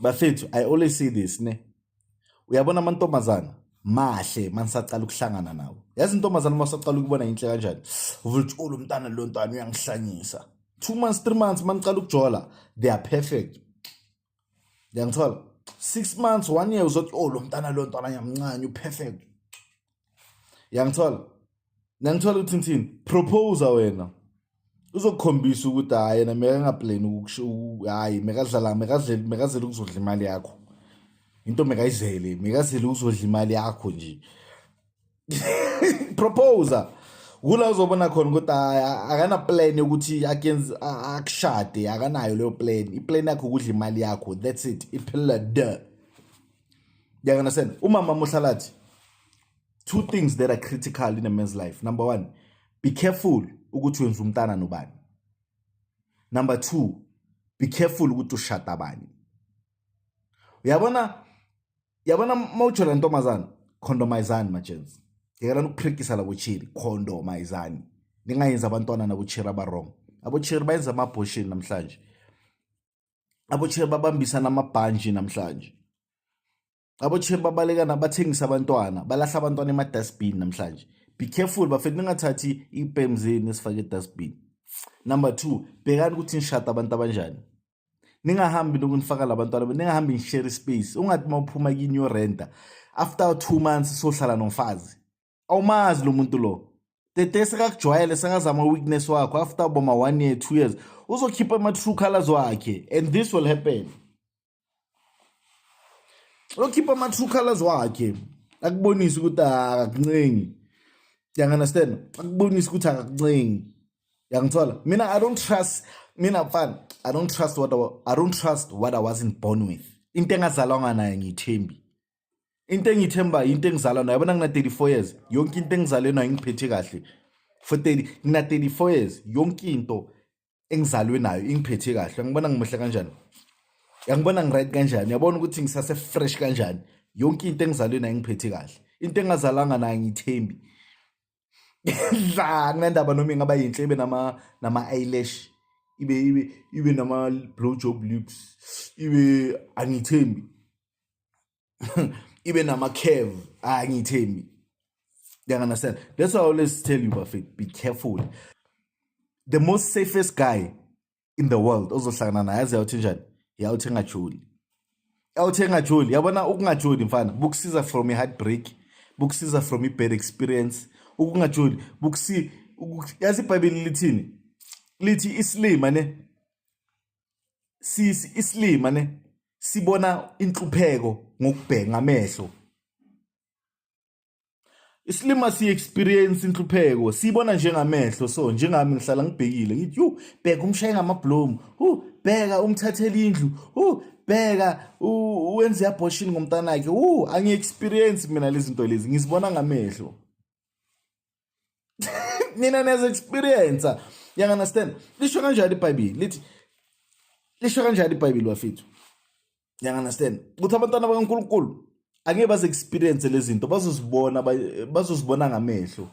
Bafethu, I always say this, ne? Uyabona amantombazana mahle manisaqala ukuhlangana nawo. Yazi intombazana uma usaqala ukubona inhle kanjani, uvula uthi, "Oh, lo mntana, lo ntwana uyangihlanyisa." 2 months, 3 months, maniqala ukujola, they are perfect. Uyangithola? 6 months, one year, uzothi, "Oh, lo mntana, lo ntwana ngiyamncane, uperfect." Uyangithola? Nangithola ukuthi ngithini? Propose wena, uzokukhombisa ukuthi hayi, yena mekangaplani, hayi, mekadlala, mekazele, mekazele ukuzodla imali yakho. Into mekayizele, mekazele ukuzodla imali yakho nje. Propose, kula uzobona khona ukuthi hayi, akana plan yokuthi akenze akushade, akanayo leyo plan. Iplan yakho ukudla imali yakho, that's it, iphelela the. You understand? Umama Mohlalathi, two things that are critical in a man's life: number one, be careful ukuthi wenza umntana nobani; number two, be careful ukuthi ushada bani. Uyabona, yabona, mawujola ntombazana, condomizani, ma-gents. Yekelani ukupractice labo cherry, condomizani, ningayenzi abantwana nabo-cherry aba-wrong. Abo-cherry bayenza ama-abortion namhlanje, abo-cherry babambisana amabhantshi namhlanje, abo-cherry babaleka nabathengisa abantwana, balahla abantwana ema-dustbin namhlanje. Be careful, bafethu, ningathathi iy'pem zenu esifake e-dustbin. Number two, bhekani ukuthi nishada abantu abanjani. Ningahambi nokunifaka labantwana, ningahambi nishare space. Ungathi uma uphuma kini yorenta, after 2 months sohlala nomfazi awumazi lo muntu lo, tete sekakujwayele, sekazama weakness wakho. After boma one year, 2 years, uzokhipha ama-true colors wakhe, and this will happen. Uzokhipha ama-true colors wakhe, akubonise ukuthi akakuncengi. You understand? Akubonise ukuthi akakuncengi. Yangithola? Mina, I don't trust, mina mfana, I don't trust what I wasn't born with. Into engazalwanga nayo ngiyithembi. Into engiyithemba into engizalwa nayo. Yabona, ngina 34 years, yonke into engizalwe nayo ingiphethe kahle. For 30, ngina 34 years, yonke into engizalwe nayo ingiphethe kahle. Ngibona ngimuhle kanjani, yangibona ngiright kanjani, yabona ukuthi ngisase fresh kanjani. Yonke into engizalwe nayo ingiphethe kahle. Into engazalanga nayo ngiyithembi la, kunandaba noma ingaba yinhle, ibe nama eyelash, ibe nama blow job lips, ibe, angithembi, ibe nama curve, angithembi. You understand? That's why I always tell you, bafethu, be careful. The most safest guy in the world ozohlangana naye, yazi yawuthi njani? Yawuthi engajoli, yawuthi engajoli. Yabona, ukungajoli, mfana, bukusiza from i-heartbreak, bukusiza from i-bad experience. Ukungajoli bukusi, yazi iBhayibheli lithini? Lithi isilima ne sisi, isilima ne sibona inhlupheko ngokubheka ngamehlo. Isilima siyi-experience inhlupheko, siyibona njengamehlo. So njengami, ngihlala ngibhekile, ngithi, "Yu, bheka umshaye ngamablomu, hu, bheka umthathela indlu, hu, bheka wenze i-abortion ngomntanakhe." Hu, angi-experience mina lezi zinto lezi, ngizibona ngamehlo. Nina niyazi experience. You understand? Lisho kanjani iBhayibheli? Lithi, lisho kanjani iBhayibheli, bafethu? You understand ukuthi abantwana bakaNkulunkulu angeke baze experience lezi zinto, bazozibona, bazozibona ngamehlo.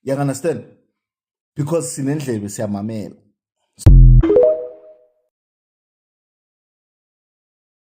You understand? Because sinendlebe, siyamamela.